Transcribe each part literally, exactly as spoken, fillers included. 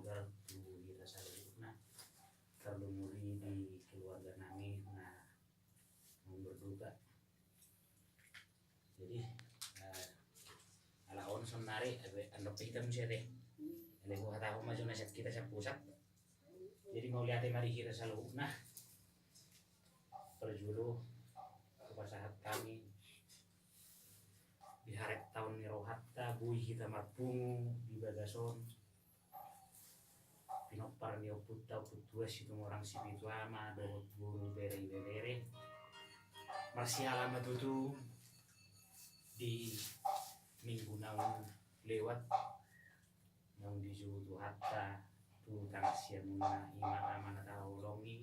tu hita saluhutna, tarlumobi di keluarga nami na naung berduka. Jadi, eh, ala on saonari, eh, andok pe hita muse ate. Jadi, huhatahon ma jo na sian hita sian pusat. Jadi, mauliate ma di hita saluhutna. Parjolo, hupasahat hami di haretta on ni rohanta, boi hita marpungu di bagas on. Pinompar ni ompunta, Ompu Tuan Situmorang Sipitu Ama, dohot boru, bere, ibebere. Marsiala ma tutu di minggu naung lewat, naung dijou Tuhanta tu tangan siamunna, i ma ama na tahaholongi,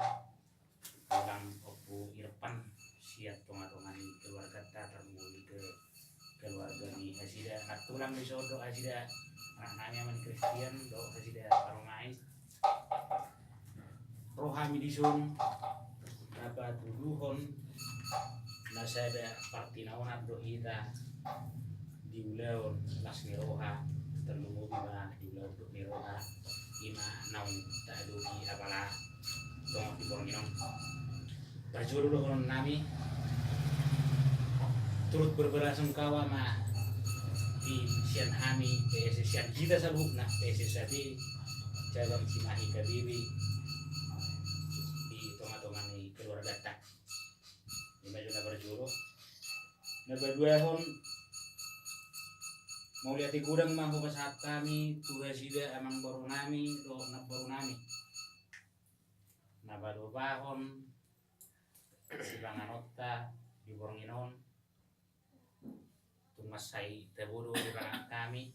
tulang Ompu Irfan, sian tongatonga ni keluarganta, tarlumobi ke keluarga ni nasida, nantulang di son dohot nasida anak nami, ama ni Christian dohot nasida parumaen. Ro hami di son na patuduhon na sada partinaonan do hita di ulaon las ni roha, tarlumobi ma di ulaon dok ni roha, i ma naung taadopi apala tongon di borngin on. Parjolo dohonon nami, turut berbelasungkawa ma di sian hami, P S S, sian hita saluhutna, P S S A B cabang Cimahi K B B, di tongatonga ni keluarganta. I ma jo na parjolo. Na paduahon, mauliate godang ma hupasahat hami tu hasida amangboru nami dohot namboru nami. Na paduahon, sipanganonta di borngin on, tung mansai tabo do dipangan hami.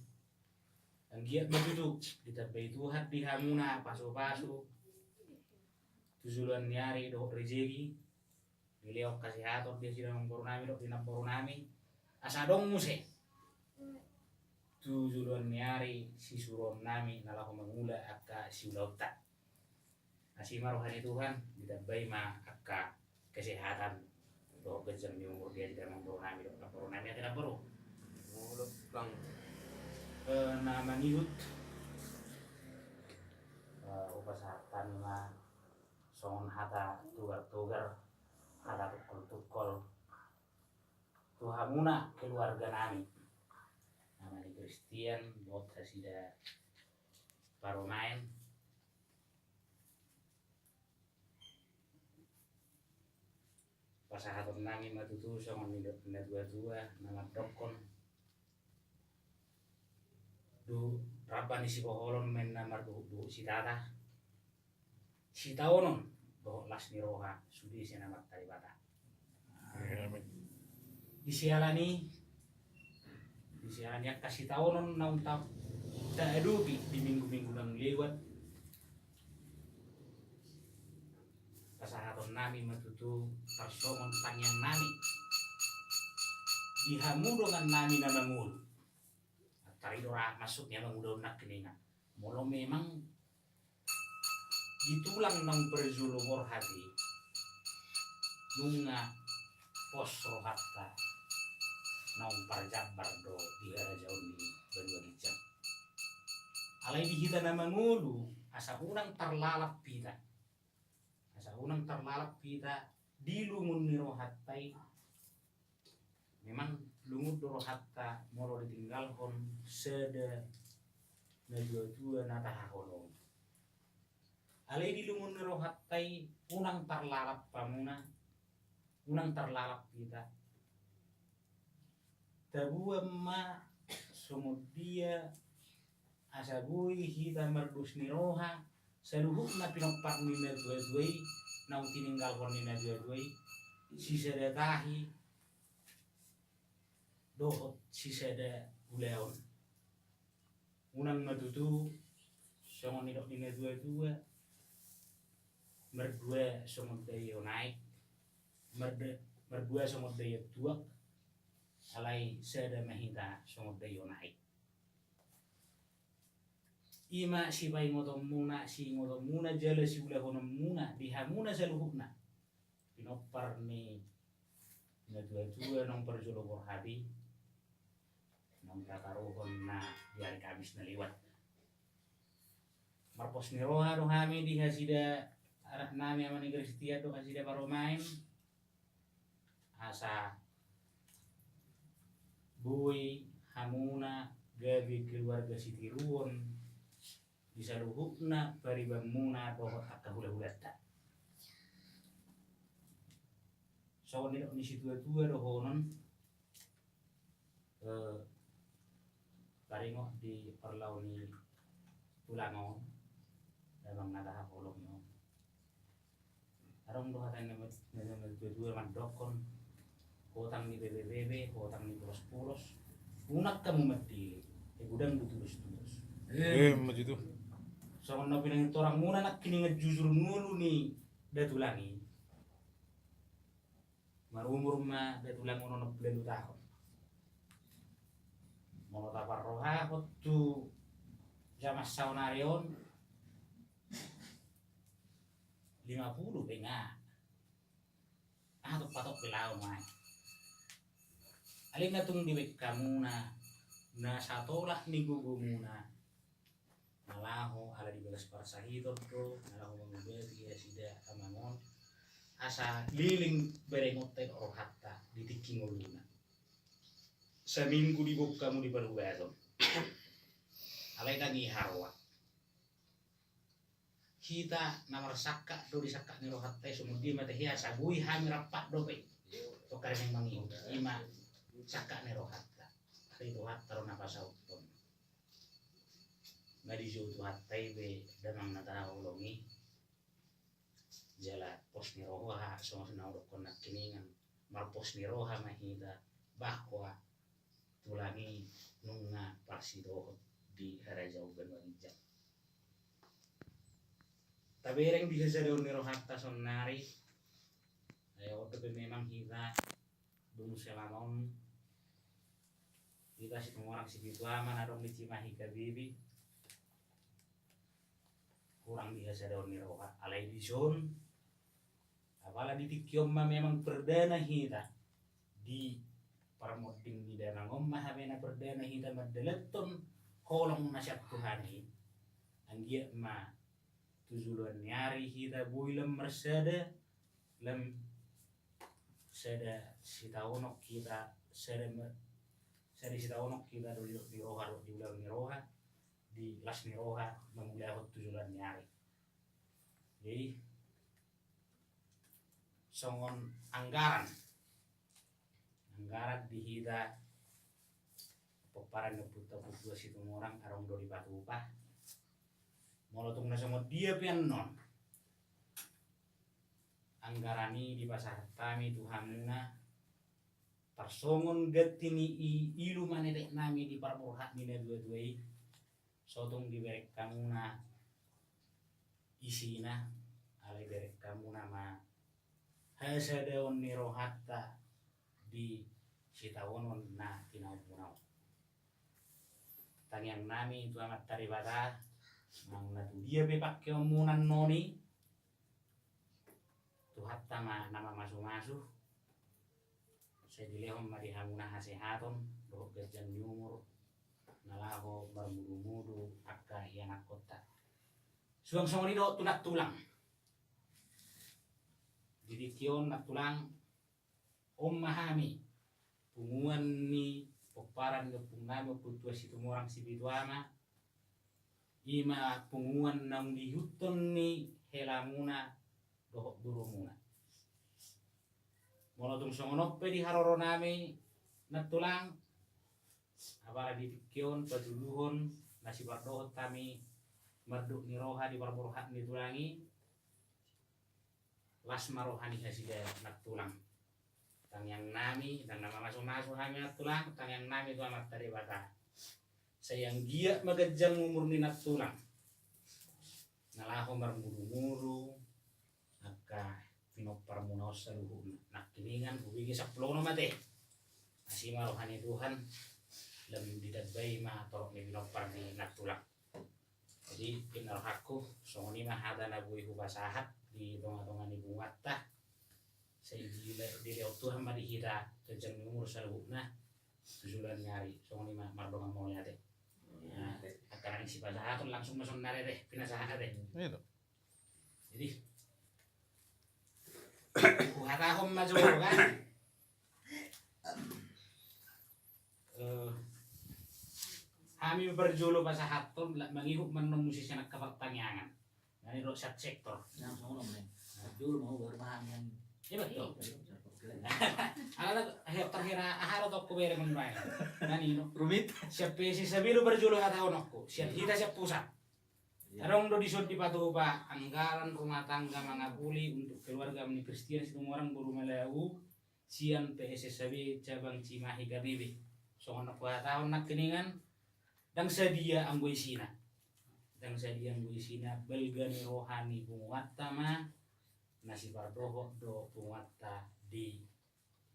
Anggiat ma tutu ditambai Tuhan di hamuna pasupasu tu joloan ni ari dohot rejeki, dilehon hasehaton di hasida amangboru nami dohot di namboru nami, asa adong muse tu joloan ni ari sisuruon nami na laho mangula angka siulaonta. Asi ma roha ni Tuhan, ditambai ma angka kesehatan dohot ganjang ni umur di hasida amangboru nami dohot namboru nami, ate namboru. Molo bang. Eh, na mangihut, eh, hupasahat hami ma songon hata togar-togar, hata tungkol-tungkol tu hamuna keluarga nami, ama ni Christian dohot hasida parumaen. Pasahaton nami ma tutu songon nidok ni natuatua na mandokkon: Dung ramba ni sipoholon ma inna marduhutduhut sitata, sitaonon dohot las ni roha sude sian Amanta Debata. Amin. Di siala ni, di siala ni angka sitaonon naung ta-, taadopi di minggu-minggu naung lewat, pasahaton nami ma tutu tarsongon tangiang nami di hamu dongan nami na mangolu. Antar i do ra maksudna mangulahon nangkiningan. Molo memang di tulang naung parjolo borhat i, nunga pos rohanta naung parjambar do di harajaon ni banua ginjang. Alai di hita na mangolu, asa unang tarlalap hita. Asa unang tarlalap hita di lungun ni rohanta i. Memang lungun do rohanta molo ditinggalhon sada natuatua na tahaholongi. Alai di lungun ni rohanta i unang tarlalap hamuna, unang tarlalap hita. Taboan ma songon dia asa boi hita mardos ni roha, saluhutna pinompar ni natuatua i, naung tininggalhon ni natuatua i, sisada tahi dohot sisada ulaon. Unang ma tutu songon nidok ni natuatua, mardua songon daion aek, marda-, mardua songon daion tuak, alai sada ma hita songon daion aek. I ma sipaingotonmuna, siingotonmuna jala siulahononmuna di hamuna saluhutna pinompar ni natuatua naung parjolo borhat i, naung tataruhon na di ari Kamis na lewat. Marpos ni roha do hami di hasida anaknami Ama ni Kristian dohot hasida parumaen, asa boi hamuna gabe keluarga sitiruon di saluhutna paribanmuna dohot angka hulahulanta. Songon nidok ni situatua dohonon, eh, taringot di parlao ni tulang on, damang na tahaholongi on. Adong do hata ni natuatua mandokkon, hotang ni bebebebe, hotang ni polospolos, unang hamu mandele, eh, godang do tudostudos. Ima tutu. Songon na pinangitorangmuna nangkiningan jujur ngolu ni datulang i. Marumur ma datulang on onom pulu ualu taon. Molo taparrohahon tu jaman saonari on, lima pulu pe nga. Aha tong patok pe laho ma i. Alai na tung dibaen hamuna na satolah ni gogomuna, na laho ala di bagas parsahiton do, na laho mangubati hasida amang on, asa leleng berengonta i rohanta di tingki ngoluna. Saminggu diboan hamu di parubaton. Alai ndang i haroa. Hita na marsangkap do di sangkap ni rohanta i, songon dia ma tahe asa boi hami rap dope. Tokar memang i, ima sangkap ni rohanta. Alai Tuhanta do na pasauthon. Nga dijou Tuhanta i be damang na tahaholongi. Jala pos ni roha, songon na hudokkon nangkiningan, marpos ni roha ma hita bahwa tulang i nunga parsidohot di harajaon banua ginjang. Tabereng di hasadaon ni rohanta saonari. Ai on dope memang hita dung selama on hita Situmorang Sipitu Ama na adong di Cimahi K B B. Hurang di hasadaon ni roha, alai dison, apala di tingki on ma memang perdana hita, di parmonding ni damang on ma hami na perdana hita mandalanhon holong na sian Tuhan i. Anggiat ma tu joloan ni ari hita boi lam marsada, lam sada sitaonon hita, sada ma-, sada sitaonon hita do di roha, di ulaon ni roha, di las ni roha mangulahon tu joloan ni ari. Jadi songon anggaran, anggaran di hita pomparan ni ompunta Ompu Tua Situmorang adong do dipatupa. Molo tung na songon dia pe annon, anggaran i dipasahat hami tu hamuna, tarsongon ganti ni i-, ilu maneteknami di parborhat ni natuatua i, so tung dibereng hamuna isina, alai bereng hamuna ma hasadaon ni rohanta di sitaonon na tinaonmuna on. Tangiangnami tu Amanta Debata, manang na tu dia pe pangkeonmuna annon i, Tuhanta ma na mamasumasu. Sai dilehon ma di hamuna hasehaton dohot ganjang ni umur, na laho marmudumudu angka ianakkonta. Suang songon i dohot tu nantulang. Di tingki on nantulang, on ma hami punguan ni pomparan ni ompungnami Ompu Tua Situmorang Sipitu Ama. Ima punguan naung diihuthon ni helamuna dohot borumuna. Molo tung songon on pe di haroronami nantulang, apala di tingki on patuluhon na sipardohot hami mandok ni roha di parborhat ni tulang i, las ma roha ni hasida nantulang. Tangiangnami, ndang na mamasumasu hami nantulang, tangiangnami tu Amanta Debata, sai anggiat ma ganjang umur ni nantulang, na laho marmudumudu angka pinomparmuna on saluhutna. Nangkiningan hubege sampulona mate. Asi ma roha ni Tuhan, lam didambai ma torop ni pinompar ni nantulang. Jadi, pinarhakku, songon i ma hata na boi hupasahat di tongatonga ni punguanta. Sai dile-, dilehon Tuhan ma di hita ganjang ni umur saluhutna tu joloan ni ari. Songon i ma, mardongan mauliate. Nah, angka Jangan sipasahaton, langsung ma sonari ate, pinasahat ate. Iya do. Jadi, huhatahon ma jolo kan. Eh, hami parjolo pasahathon, la-, mangihut ma annon muse sian angka partangiangan. Nani do sian sektor. Nah, songon on, men. Parjolo ma ho baru paham kan. Iya, betul. Ala, he, terakhir, aha do tokko bere menurut. Nani do. Rumit. Sian P S S A B do parjolo hatahononku. Sian hita sian pusat. Iya. Adong do dison dipatupa anggaran rumah tangga mangapuli untuk keluarga mani Kristian Situmorang Boru Malau sian P S S A B cabang Cimahi K B B. Songon na huhatahon nangkiningan, ndang sadia anggo isina. Ndang sadia anggo isina, balga ni roha ni punguanta ma na sipardohot do punguanta di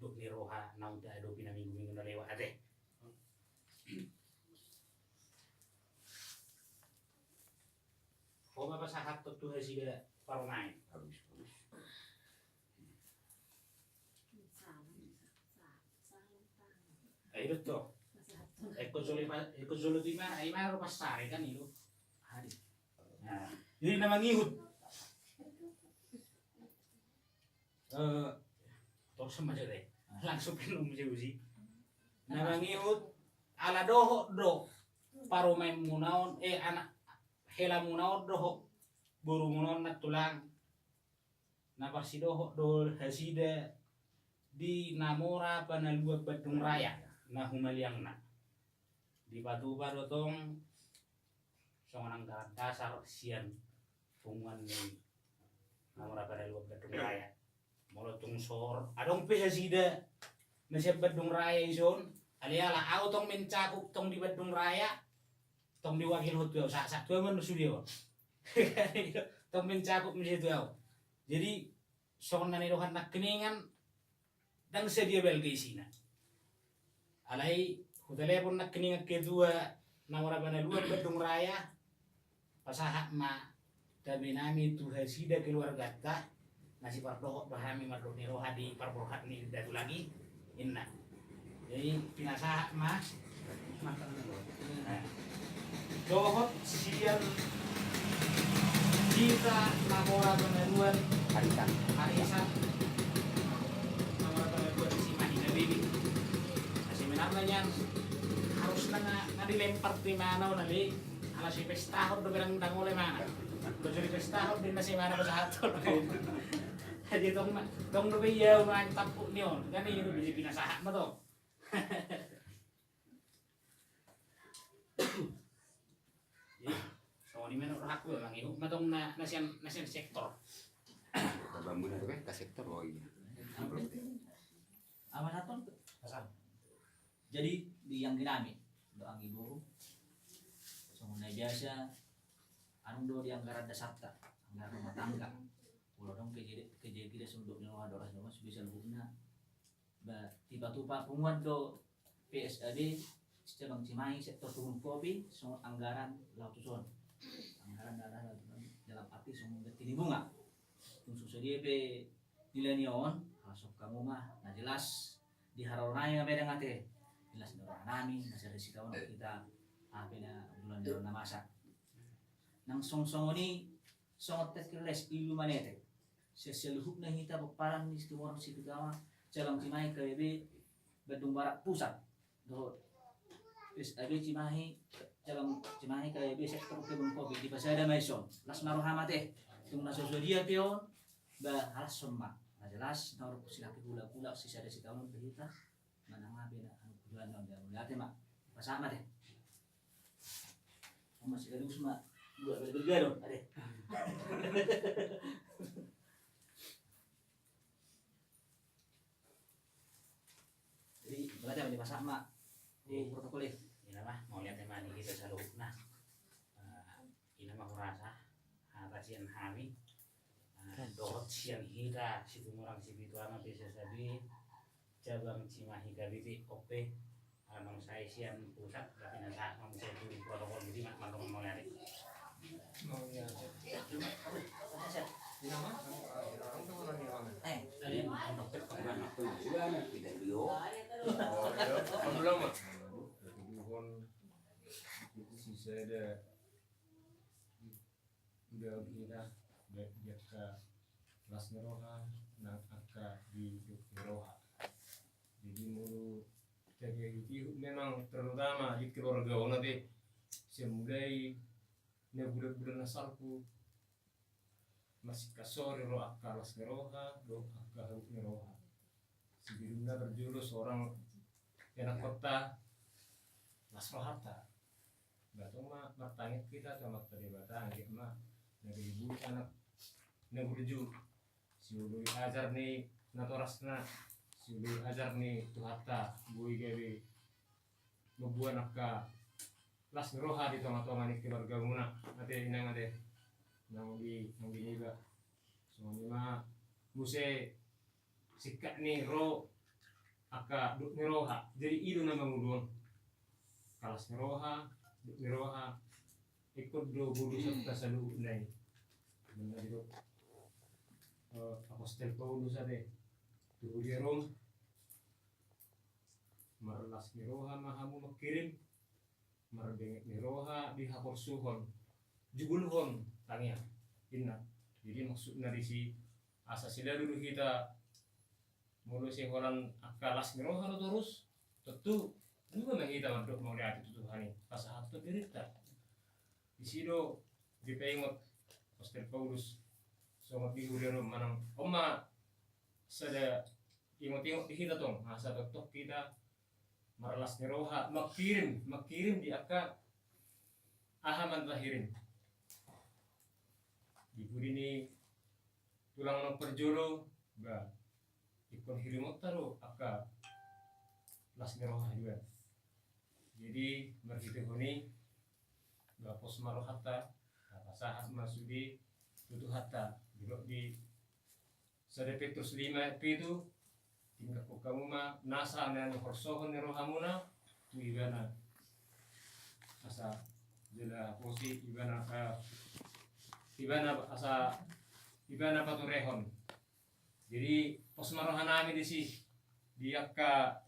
dok ni roha naung taadopi na minggu-minggu na lewat ate. Ho ma pasahathon tu hasida parumaen. Ai do to. Eko jolo pa-, eko jolo tu ima, ima ro pasare kan i do. Nah, jadi na mangihut. Eh, torus ma jo deh. Langsung pe nung muse usi. Na mangihut ala dohot do parumaenmuna on, eh, anak helamuna on dohot borumuna on na tulang. Na parsidohot do hasida di Namora Panaluan Bandung Raya na humaliangna. Dipatupa do tong songon anggaran dasar sian punguan ni Namora Panaluan Bandung Raya. Molo tung sor, adong pe hasida na sian Bandung Raya ison, alai ala au tong mencakup tong di Bandung Raya, tong diwakilhon tu au, sa-, sa-, tu au ma annon sude on. Tong mencakup muse tu au. Jadi, songon na nidohan nangkiningan, ndang sadia balga isina. Alai, hutelepon nangkiningan ketua Namora Panaluan Bandung Raya, pasahat ma tabe nami tu hasida keluarganta, na sipardohot do hami mardok ni roha di parborhat ni datu lagi, inna. Jadi, pinasahat ma. Nah. Dohot sian hita Namora Panaluan. Arisan. Arisan. Namora Panaluan Cimahi K B B. Nah, sebenarna nian harusna nga, nga dilempar tu imana on ale. Ala sipestahon dope, ndang olo imana. Dope sipestahon do inna si imana pasahathon. Jadi tong ma, tong dope ia unang tampuk ni on. Kan i do bisa pinasahat ma tong. Jadi, songon i ma annon rohangku, mangihut ma tong na, na sian, na sian sektor. Bambuna tu kan ka sektor, oh iya. Ama saton. Jadi, di anggi nami, do anggi boru. Songon na biasa, adong do di anggaran dasarta, anggaran rumah tangga. Molo adong kejadian, kejadian songon dok ni roha doras domas bisa luhutna. Ba, tiba-tiba punguan do P S A B, cabang Cimahi, sektor Tuhun Kopi, songon anggaran laho tuson. Anggaran dalam arti songon ganti ni bunga. Tung so sadia pe nilai ni on, ala songon hamu ma, na jelas, di haroro nami ma pedang ate. Jelas di haroro nami, na sada sitaon hita, ape na bulan dalam na masa. Nang song songon i, songon tekil les ilu manete. Sian saluhutna hita pomparan ni Situmorang Sipitu Ama, cabang Cimahi K B B, Bandung Barat Pusat. Dohot P S A B Cimahi, cabang Cimahi K B B sektor kebun kopi, dipasada ma ison. Las ma roha mate. Tung na so sadia pe on, ba halashon ma. Na jelas, na uruk silaki hula-hula, sisada sitaon pe hita. Manang ape na, anu, tujuan na, udah, udah ate ma. Pasahat mate. Masih ada usma. Dua kali kerja dong, ade. Jadi, berarti apa dipasahat ma? Di protokol i. Ina ma, mauliate ma di hita saluhutna. Eh, ina ma hurasa, hata sian hami. Eh, dohot sian hita, Situmorang Sipitu Ama P S A B, cabang Cimahi K B B, ope. Ala nunga sae sian pusat, tapi na sahat ma muse tu protokol, jadi ma, mandok mauliate. Sada, udah kita, baik di angka las ni roha, nang angka di dok ni roha. Jadi molo kita gaji memang terutama di keluarga on ate, sai mulai na bulan-bulan na salpu, masingkat sori ro angka las ni roha dohot angka habot ni roha. Sebelumna parjolo songon ianakhonta las rohanta. Ba tong ma martangiang hita tu Amanta Debata, anggiat ma na gabe bulus anak na burju, sioloi ajar ni natorasna, sioloi ajar ni Tuhanta, boi gabe mamboan angka las ni roha di tonga-tonga ni keluargamuna ate, inang ate. Nang di, nang di niba. Songon i ma muse singkat ni ro angka dok ni roha. Jadi i do na manguluhon. Las ni roha, dok ni roha, ingkon do bolusanta saluhutna i. Benar itu. Eh, Apostel Paulus ate tu huria Rom, marlas ni roha ma hamu mangkirim, marbenget ni roha dihaporsuhon, jugulhon tangiang, inna. Jadi maksudna disi, asa silalu do hita, molo sai holan angka las ni roha do torus, tontu dua ma hita mandok mauliate tu Tuhan i, pasahathon dirinta. Disi do dipaingot Apostel Paulus songon di huria Rom, manang on ma sada ingot-ingot di hita tong, asa tongtong hita marlas ni roha mangkirim, mangkirim di angka aha ma na tahirim. Di pudi ni tulang na parjolo, ba ingkon hirimonta do angka las ni roha i ba. Jadi marhitehon i, ba pos ma rohanta, tapasahat ma sude tu Tuhanta. Didok di sada Petrus lima ayat pitu, tingkahon hamu ma nasa na niholsohon ni rohamuna tu Ibana, asa jala pos i Ibana, eh, Ibana, asa Ibana paturehon. Jadi pos ma rohanami disi, di angka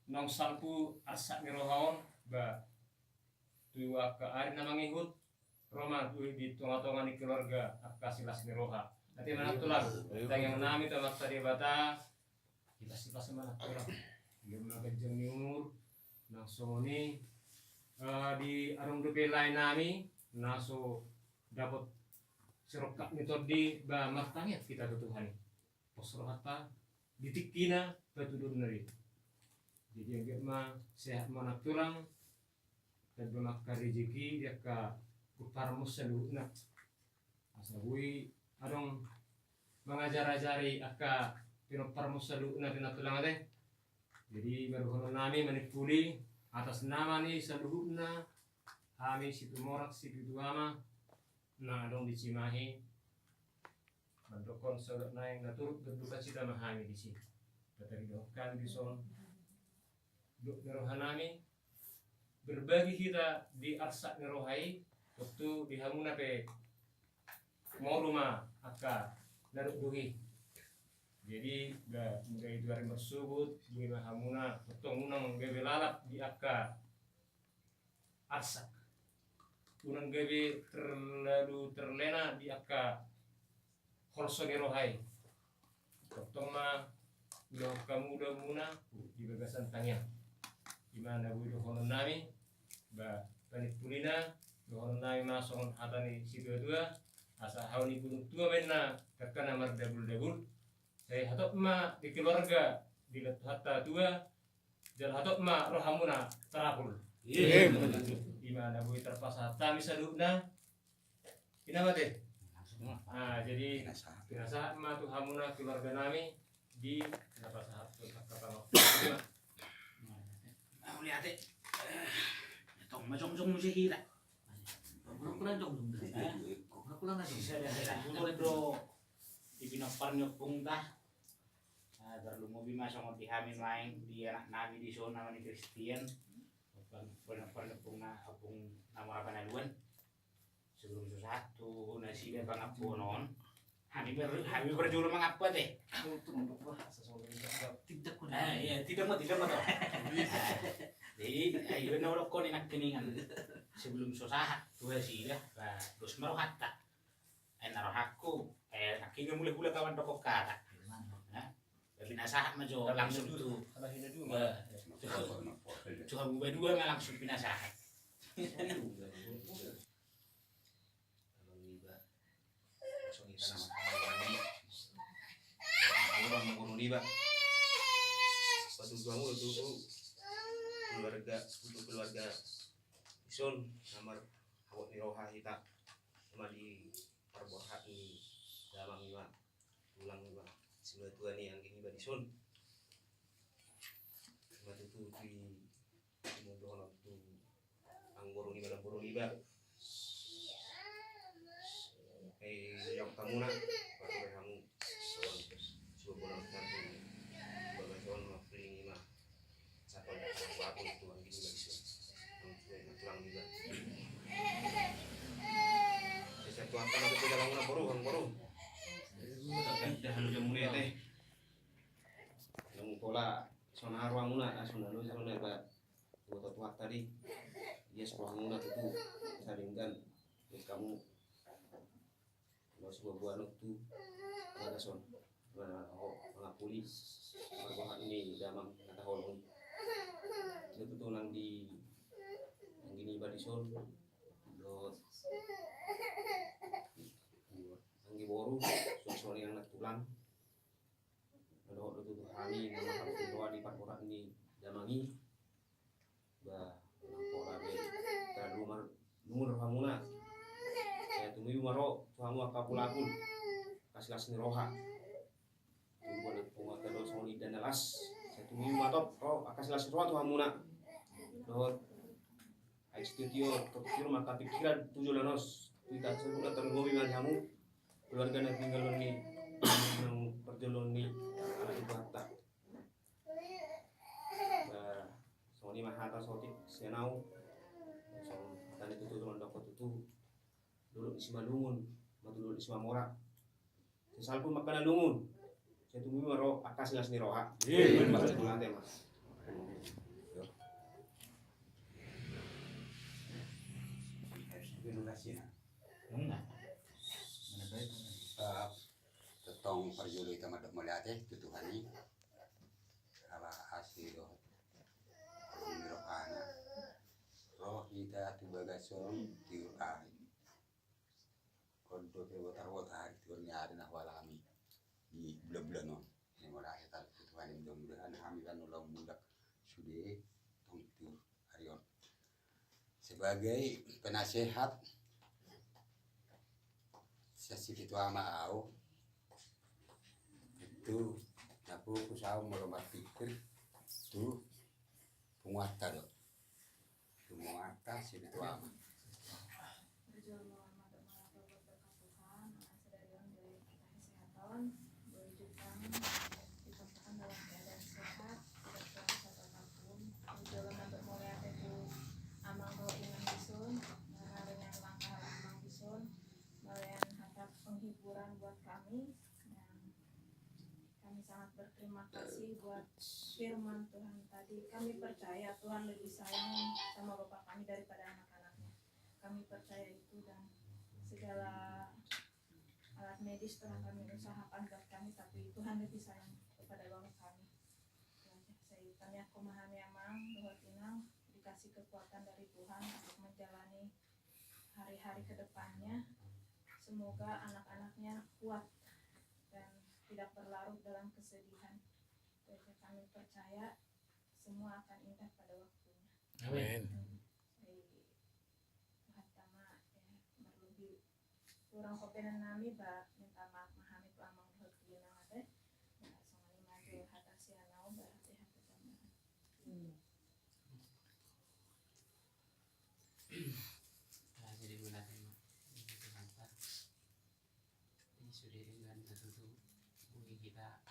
naung salpu arsak ni roha on, ba tu angka ari na mangihut, ro ma tu di tonga-tonga ni keluarga angka silas ni roha. Ate ma nang tulang, tangiangnami tu Amanta Debata, hita silas ma nang tulang, gabe ma ganjang ni umur. Nang songon i, eh, di adong dope laenami na so dapot sirongkap ni tondi, ba martangiang hita tu Tuhan i. Pos rohanta di tingkina patudonna i. Jadi anggiat ma sehat ma nang tulang, tamba ma angka rejeki di angka pinomparmuna saluhutna. Asa boi adong mangajar-ajari angka pinomparmuna saluhutna, ate nang tulang ate. Jadi baru dohononnami manimpuli atas nama ni saluhutna hami Situmorang Sipitu Ama na adong di Cimahi, mandokkon saudara nai na turut berduka cita ma hami disi. Tataridahon hami dison dok ni rohanami, berbagi hita di arsak ni roha i, tontu di hamuna pe moru ma angka na dokdok i. Jadi ba mula i tu ari marsogot, boi ma hamuna tongtong unang gabe lalap di angka arsak. Unang gabe terlalu terlena di angka holso ni roha i. Tongtong ma ulaon hamu ulaonmuna di bagasan tangiang. I ma na boi dohononnami, ba panimpulina, dohononnami ma songon hata ni situatua, asa hau ni gunung tua ma inna, angka na mardabul-dabul. Sai hatop ma di keluarga, di latuhanta tua, jala hatop ma rohamuna tarapul. Ima na boi tarpasahat hami saluhutna. Ina mate. Ah, jadi pinasahat ma tu hamuna keluarga nami di pinasahat tu kakak. Mauliate. Tong ma jongjong muse hira. Kurang jongjong. Kurang jongjong. Di pinompar ni ompungta. Ah, tarlumobi ma songon di hami nuaeng di anak nami dison nama ni Kristian. Pernah pernah pernah pernah apung nama apa naluan. Sebelum susah tu nasida pangapuon on. Hami ber-, hami berjolo mangampu ate. Untung, untung, wah, asa so, tindak ko. Ah, iya, tindak ma, tindak ma to. Jadi, ayo, na ulang koni nangkiningan. Sebelum so sahat tu hasida, ba, dos ma rohanta. Eh, na rohangku, eh, nangkiningan mulai hula kawan dokon kata. Nah, lebih na sahat ma jo langsung tu. Ba, tu hamu badua ma langsung pinasahat. Abang iba, langsung hita nama kami. Orang mau bunuh iba. Patutu hamu tu keluarga, tu keluarga dison, na marhabot ni roha hita. Sama di parborhat ni damang iba, tulang iba, simatua ni anggi niba dison. Patutu tu i, tu i, tu i, tu i, Anggo boruni iba, anggo boruni iba. Eh, jawab hamuna, pature hamu. Suan, suan bola satu. Bagas on ma pling ima. Satu ada satu aku itu anggi niba dison. Ang suwe na tulang niba. Satu apa na tu dalam na boru, ang boru. Dah anu jamune teh. Nang pola sona haru hamuna, ah, sona lu sona ba. Tuat-tuat tadi, dia sekolah muna tutu, saringgan, terus kamu, mau sebuah buah nuk tu, mana son, mana ho, mana puli, mana buah ini, damang, kata holong. Dia tutu nang di, nang di niba dison, dot, nang di boru, suang-suang yang nak tulang, Dohot do tutu hami na marhabot ni roha di parborhat ni damang i. Ba, nang pola be, tarlumobi ma rohamuna. Sai tumibu ma ro tu hamu angka pulapul. Angka silas ni roha. Tumibu ma ro tu hamu angka dos moni dan las. Sai tumibu ma ro angka silas ni roha tu hamuna. Dohot Ai studio, tokir mata pikiran tu jolo na ros. Hita saluhutna tarlumobi ma di hamu keluarga na tinggal on ni, na parjolo ni anak ni Tuhanta. Ba, songon i ma hata saotik sian au. Songon hata ni tutu mandok tutu. Dolok ni Simalungun ma tu dolok ni Simamora. Sai salpu ma angka na lungun. Sai tumibu ma ro angka silas ni roha. Iya. Mauliate ma. Tongtong parjolo hita mandok mauliate tu Tuhan i. Ala asi dohot holong ni rohana. Ro hita tu bagas on tiur ari. Kondo pe botar-botar, tiur ni ari na hualami di bulan-bulan on. Ini mauliate talu tu Tuhan i, mudah-mudahan hami kan ulang mulak sude tong tiur ari on. Sebagai penasehat sian si ketua ma au, itu na fokus au molo marpikir tu punguanta do. Tumonganta si ketua ma. Berjolo ma mandok mauliate buat berkat Tuhan, sadari on diberi kita kesehatan, dua jam ditemukan dalam keadaan sehat, tidak kurang satu apapun. Berjolo ma mandok mauliate tu amang dohot inang dison, na ringan langkah amang dison, mauliate hata penghiburan buat kami. Dan Kami sangat berterima kasih buat firman Tuhan tadi. Kami percaya Tuhan lebih sayang sama bapak kami daripada anak-anaknya. Kami percaya itu dan segala alat medis telah kami usahakan buat kami, tapi Tuhan lebih sayang kepada bapak kami. Saya tanya ke mahami amang, dohot inang, dikasih kekuatan dari Tuhan untuk menjalani hari-hari ke depannya. Semoga anak-anaknya kuat dan tidak berlarut dalam kesedihan. Dan kami percaya semua akan indah pada waktunya. Amin. Jadi, pertama, ya, berlebih kurang kopenan nami, ba, minta maaf mahami tu amang dohot tu inang ate. Ba, songon i ma jo hata sian au, ba, hata, hata tambahan. Hmm. Nah, jadi mauliate ma di Tuhanta. Di sude denggan na tutu boi hita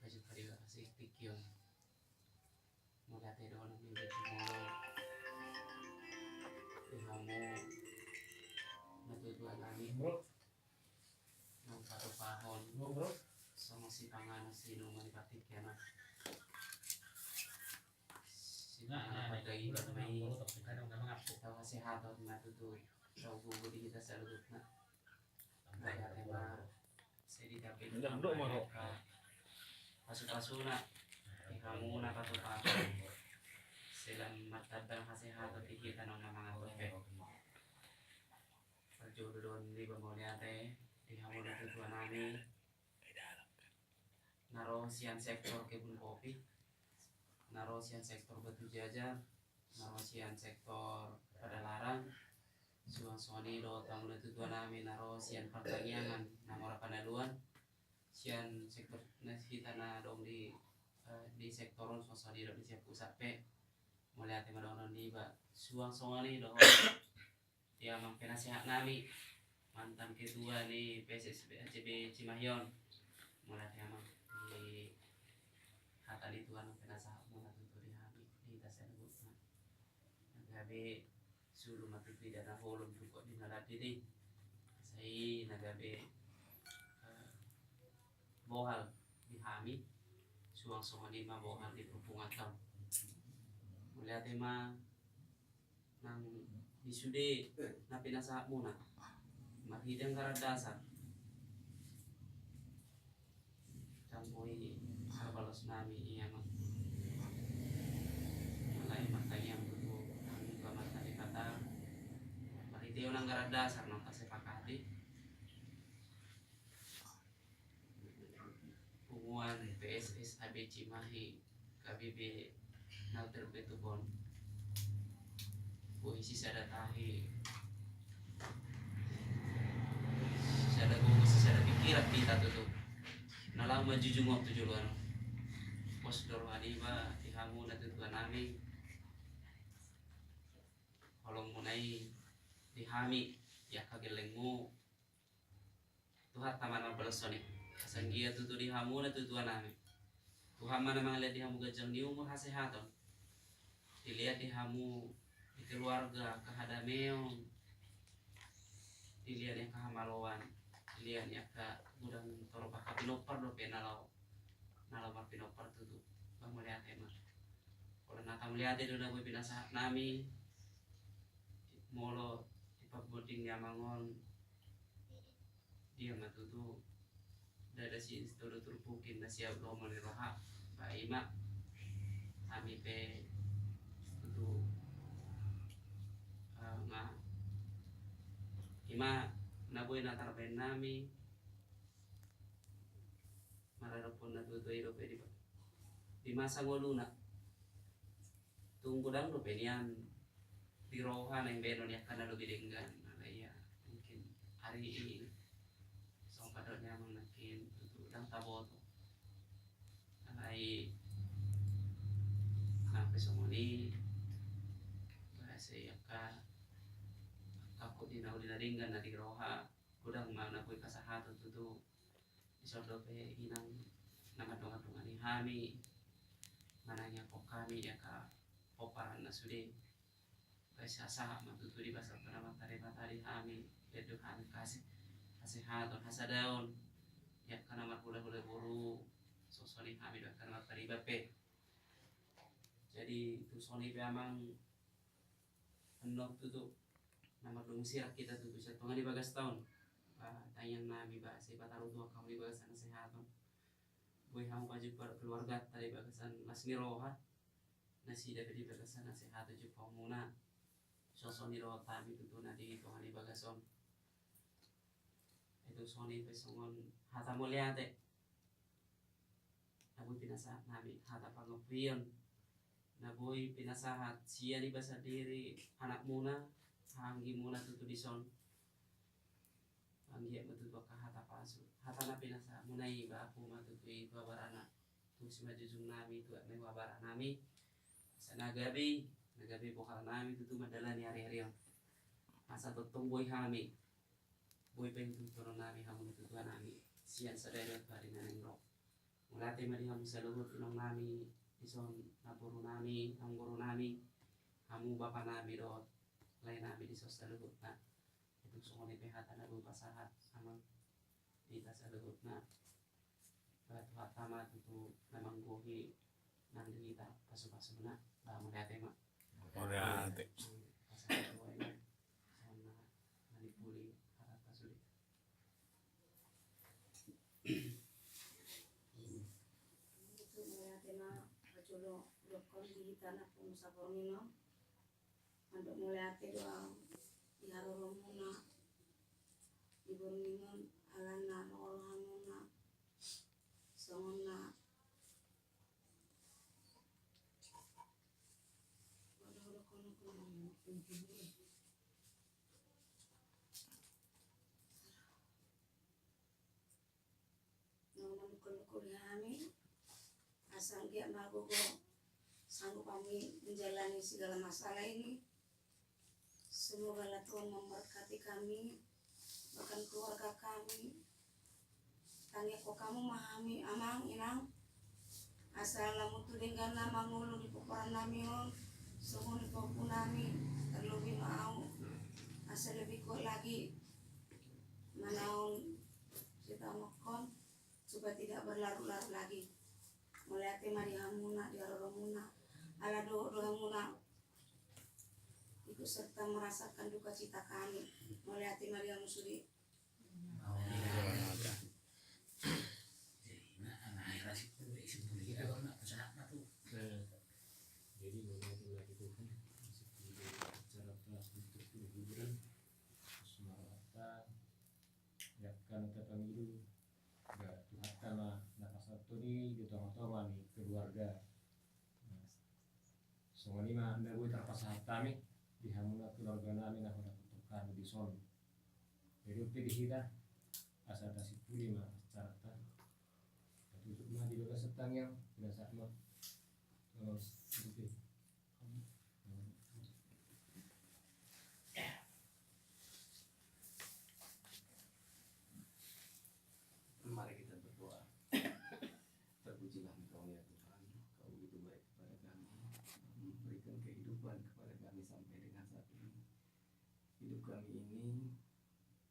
pajumpang di bagas tingki on. Mauliate do on di molo di hamu na tutu Nami naung patupahon songon sipanganon siinumon di partingkian on. Sipanganon pardagingkon ma i, tau hasehaton ma tutu, tau gogo di hita saluhutna. Mauliate ma. Sai ditambahon ma pasupasu na di hamu na patupahon, sai lam martambah hasehaton di hita naung na mangan dope. Parjolo do on niba mauliate di hamu natuatua nami na ro sian sektor kebun kopi, na ro sian sektor Batu Jajar, na ro sian sektor Padalarang, suang songon i dohot hamu natuatua nami na ro sian partangiangan na mora panaluan, sian sektor na hita na adong di, eh, di sektor on, suang songon i dohot di sian pusat pe. Mauliate ma dohonon niba, suang songon i dohot di amang penasehat nami, mantan ketua ni P S S B A C B Cimahi on. Mauliate amang, di hata ni Tuhan penasehatmuna tutu di hami, di hita saluhutna. Na gabe sulu ma tutu di na holom, jungkot di na landit i. Sai na gabe, eh, bohal di hami, suang songon i ma bohal di purpungan taon. Mauliate ma nang di sude na pinasahatmuna marhite anggaran dasar. Ndang boi tarbalos nami ia ma. Alai martangiang tutu hami tu Amanta Debata marhitehon anggaran dasar naung tasepakati. Punguan P S S A B Cimahi K B B na terbentuk on. Boi sisada tahi, sisada gogo, sisada pikiran hita tutu. Na laho manjujung on tu joloan on. Pos do roha niba di hamu natuatua nami. Holongmuna i di hami, di angka gellengmu. Tuhanta ma na mambalos songon i. Asa anggiat tutu di hamu natuatua nami, Tuhan ma na mangalehon di hamu ganjang ni umur, hasehaton. Dilehon di hamu di keluarga angka hadameon. Dilehon angka hamaloan. Dilehon angka godang torop angka pinompar dope na laho, na laho marpinompar tutu. Ba mauliate ma. Holan hata mauliate do na boi pinasahat nami. Molo di parbonding ni amang on, dia ma tutu, ndada sitolu turpuk i na siap lomo ni roha. Ba i ma, hami pe tutu, eh, nga, i ma na boi na tarbahen nami. Maradophon na tuatua i dope di, di masa ngoluna. Tung godang dope nian di roha naeng bahenon i angka na lobi denggan. Alai ia mungkin ari i, songon pandok ni amang nangkin, tutu ndang taboto. Alai nang pe songon i, bahasa i angka, angka hot ni na uli na denggan na di roha. Godang ma na boi pasahaton tutu. Dison dope inang na mandongandongani hami, manangiangkon hami di angka pomparan na sude. Baen sahat ma tutu di bagasan Amanta Debata di hami, baen do hami hase, hasehaton, hasadaon di angka na marhulahula boru, songon i hami do angka na marpariban pe. Jadi tung songon i pe amang, annon tutu na mardomu sirang hita tutu sian tonga ni bagasta on. Ba tangiang nami ba sai patarutuhon hamu di bagasan hasehaton. Boi hamu pajumpang keluargata di bagasan las ni roha. Nasida pe di bagasan hasehaton jumpangmuna. Songon i dohot hami tutu na di tonga ni bagas on. Ai tung songon i pe songon hata mauliate na boi pinasahat nami, hata pangampuon na boi pinasahat sian iba sandiri, anakmuna, hahaanggimuna tutu dison. Anggiat ma tutu angka hata pasu, hata na pinasahatmuna i, bahen ma tutu i tu abarana, tu simanjujung nami, tu anak ni abarana nami. Asa na gabe, na gabe bohal nami tutu mandalani ari-ari on. Asa tongtong boi hami, boi paihutihut nami hamu natuatua nami sian sadari on tu ari na naeng ro. Mauliate ma di hamu saluhut inong nami dison, namboru nami, namboru nami, hamu bapa nami dohot lae nami dison saluhutna. Ai Tung songon i pe hata na boi pasahat amang di hita saluhutna. Ba Tuhanta ma tutu na manggohi nang di hita pasupasuna. Ba mauliate ma. Mauliate. Pasahat tu Amang songon na manipuli hata pasude. Mauliate ma parjolo dokkon di hita na pungu saborngin on. Mandok mauliate do au di haroromuna di borngin on, alana ro rohamuna songon na Naung manungkun-ungkun hami, asa anggiat ma gogo sanggup hami menjalani segala masalah ini. Semoga Allah Tuhan memberkati kami, bahkan keluarga kami. Tangiangkon hamu ma hami amang inang, asa lam tu dengganna mangolu di pomparan nami on, songon i pahompu nami, terlebih ma au, asa lebih kuat lagi manaon sitaonon supaya tidak berlarut-larut lagi. Mauliate ma di hamuna, di haroromuna, ala dohot do hamuna ikut serta merasakan duka cita kami. Mauliate ma di hamu sude. Jadi mauliate ma di Tuhan, acara telah untuk hiburan. Semangat, ya, kan kita panggil. Ba Tuhanta ma na pasahathon i di tongatonga ni keluarga. Songon i ma na boi tarpasahat hami di hamuna keluarga nami na hudapot hami dison. Jadi ope di hita asa tasimpuli ma acaranta. Tatutup ma di bagasan tangiang, pinasahat ma. Mari kita berdoa. Terpujilah Engkau ya Tuhan, Kau begitu baik kepada kami, memberikan kehidupan kepada kami sampai dengan saat ini. Hidup kami ini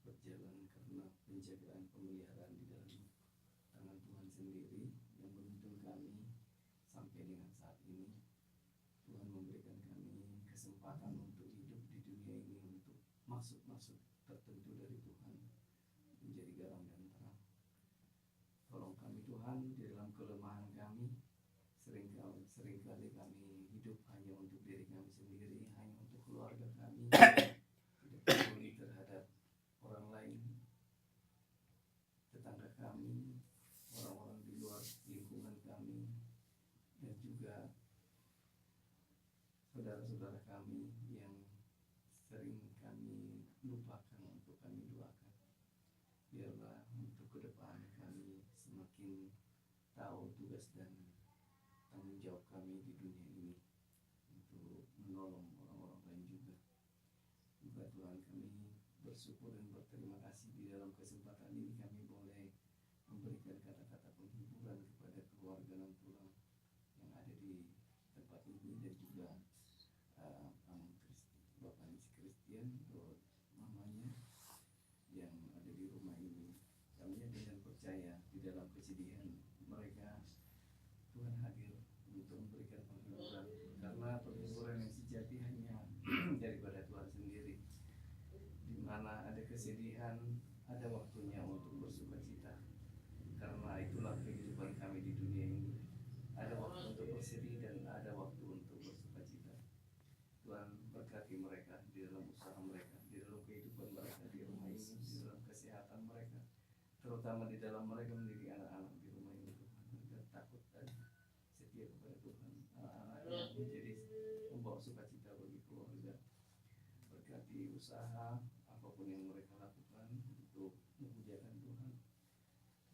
berjalan karena penjagaan, pemeliharaan di dalam tangan Tuhan sendiri yang menuntun kami sampai dengan saat ini. Tuhan memberikan kami kesempatan untuk hidup di dunia ini, untuk maksud-maksud tertentu dari Tuhan, menjadi garam dan terang. Tolong kami Tuhan di dalam kelemahan kami. Seringkali, seringkali kami hidup hanya untuk diri kami sendiri, hanya untuk keluarga kami. Tidak peduli terhadap orang lain, tetangga kami, orang-orang di luar lingkungan kami, dan juga saudara-saudara kami yang sering kami lupakan untuk kami doakan. Biarlah untuk ke depan kami semakin tahu tugas dan tanggung jawab kami di dunia ini untuk menolong orang-orang lain juga. Juga Tuhan, kami bersyukur dan berterima kasih di dalam kesempatan ini kami boleh memberikan kata-kata penghiburan kepada keluarga Nantulang yang ada di tempat ini dan juga, eh, Amang Kristi, Bapak Nisi Kristian, atau mamanya yang ada di rumah ini. Kami yakin dan percaya di dalam kesedihan mereka, Tuhan hadir untuk memberikan penghiburan. Karena penghiburan yang sejati hanya daripada Tuhan sendiri. Di mana ada kesedihan, ada waktunya untuk bersukacita. Karena itulah kehidupan kami di dunia ini. Ada waktu untuk bersedih dan ada waktu untuk bersukacita. Tuhan berkati mereka di dalam usaha mereka, di dalam kehidupan mereka di rumah ini, di dalam kesehatan mereka, terutama di dalam mereka mendidik anak-anak di rumah ini, Tuhan, agar takut dan setia kepada Tuhan. Anak-anak yang menjadi pembawa sukacita bagi keluarga. Berkati usaha apapun yang mereka lakukan untuk memuliakan Tuhan,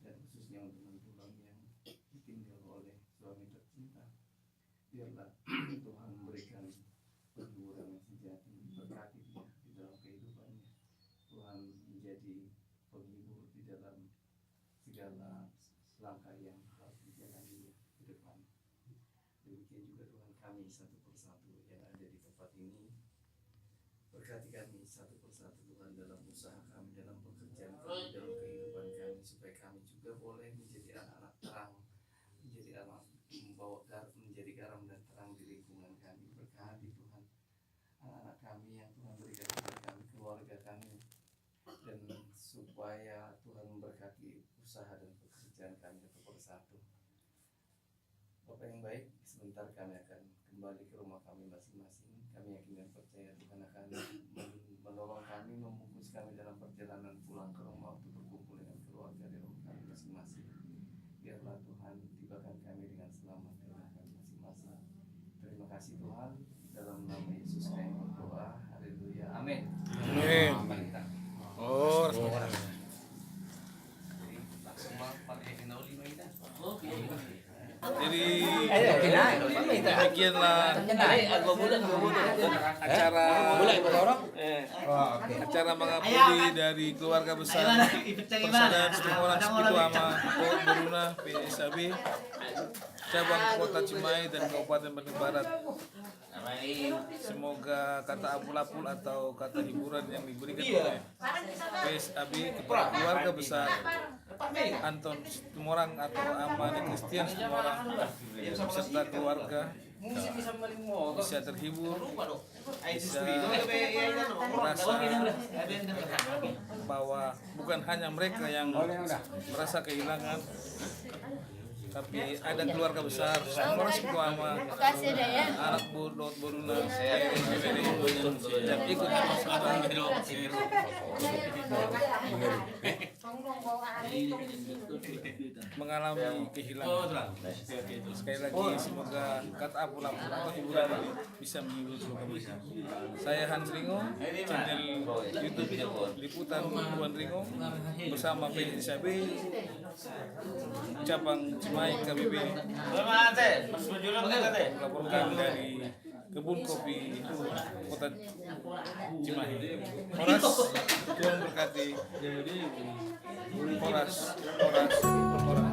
dan khususnya untuk Nantulang yang ditinggal oleh suami tercinta. Biarlah Tuhan memberikan penghiburan yang sejati, berkati dia di dalam kehidupannya. Tuhan menjadi penghibur di dalam segala langkah yang harus dijalani dia ke depan. Demikian juga Tuhan, kami satu persatu yang ada di tempat ini, Berkati kami satu persatu, Tuhan, dalam usaha kami, dalam pekerjaan kami, dalam kehidupan kami, supaya kami juga boleh menjadi anak-anak terang, menjadi anak membawa gar-, menjadi garam dan terang di lingkungan kami. Berkati, Tuhan, anak-anak kami yang Tuhan berikan kepada kami, keluarga kami, dan supaya Tuhan memberkati usaha dan pekerjaan kami satu persatu. Bapak yang baik, sebentar kami akan kembali ke rumah kami masing-masing. Kami yakin dan percaya Tuhan akan men-, menolong kami, membungkus kami dalam perjalanan pulang ke rumah untuk berkumpul dengan keluarga di rumah kami masing-masing. Biarlah Tuhan tibakan kami dengan selamat di rumah kami masing-masing. Terima kasih Tuhan, dalam nama Yesus kami berdoa. Haleluya. Amin. Amin. Mari kita. Oh, jadi, langsung ma-, pakai hina lima ini. Jadi, demikianlah acara acara mangapuli dari keluarga besar Persaudaran Situmorang Sipituama Boruna P S A B cabang Kota Cimahi dan Kabupaten Bandung Barat. Semoga kata apul-apul atau kata hiburan yang diberikan oleh P S A B kepada keluarga besar Anton Situmorang atau Ama ni Christian Situmorang beserta keluarga bisa terhibur, bisa merasa bahwa bukan hanya mereka yang merasa kehilangan, tapi ada keluarga besar Situmorang Sipituama, anak bo-, dohot boruna, yang ikut mengalami kehilangan. Sekali lagi, semoga kata apul-apul atau hiburan bisa menghibur keluarga besar. Saya Hans Ringo, channel YouTube Liputan Tuan Ringo bersama P S A B cabang Cimahi K B B melaporkan dari kebun kopi Kota Cimahi. Horas, Tuhan berkati. Horas, horas, horas.